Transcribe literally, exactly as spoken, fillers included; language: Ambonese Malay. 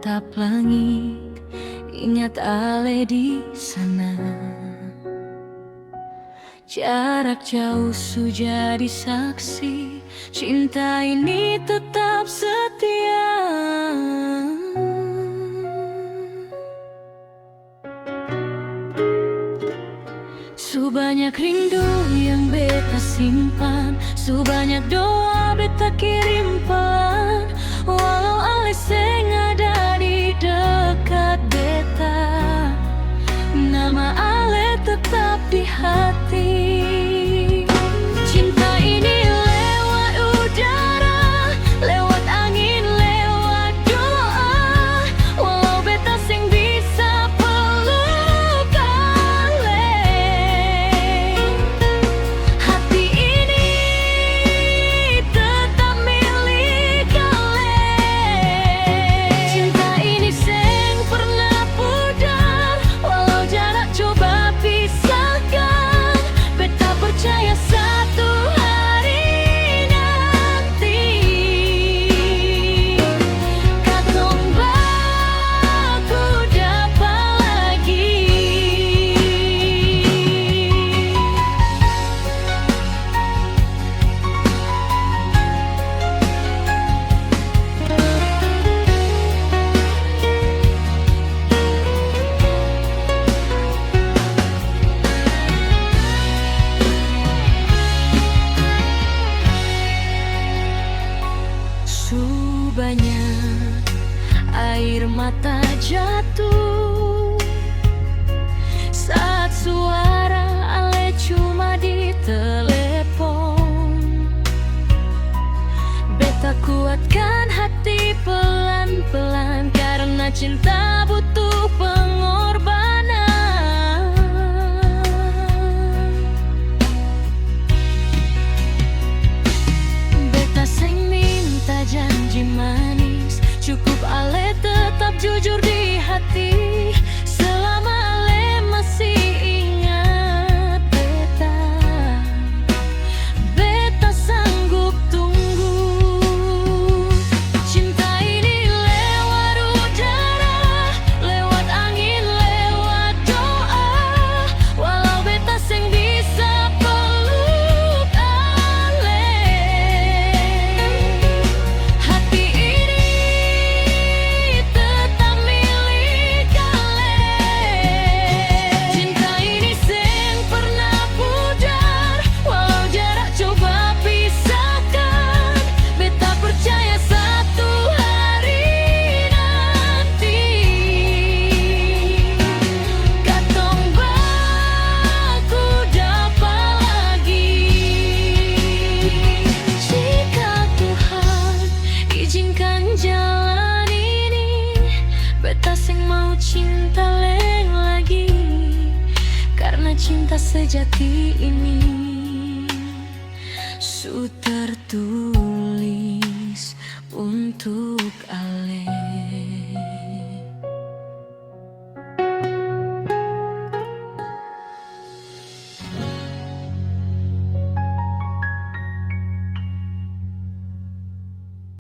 tatap langit, ingat ale di sana. Jarak jauh su jadi saksi, cinta ini tetap setia. Su banyak rindu yang beta simpan, su banyak doa beta kirim pelan. Walau ale seng ada di dekat beta, nama ale tetap di hati. Cinta ini lewat udara, lewat angin, lewat doa. Walau beta seng bisa peluk ale, hati ini tetap milik ale. Cinta ini seng pernah pudar, walau jarak coba pisahkan. Beta percaya satu hari nanti katong baku dapa lagi. Su banyak air mata jatuh saat suara ale cuma di telepon. Beta kuatkan hati pelan-pelan karna cinta butuh pengorbanan. Beta seng minta janji manis, cukup ale tetap jujur di hati. Selama ale masih ingat beta, beta sanggup tunggu. Cinta ini lewat udara, lewat angin, lewat doa. Walau beta seng bisa peluk ale, hati ini tetap milik ale. Cinta ini seng pernah pudar, walau jarak coba pisahkan. Beta percaya satu hari nanti katong baku dapa lagi. Jika Tuhan izinkan jalan ini, beta seng mau cinta leng lagi, karna cinta sejati ini su tertulis untuk ale.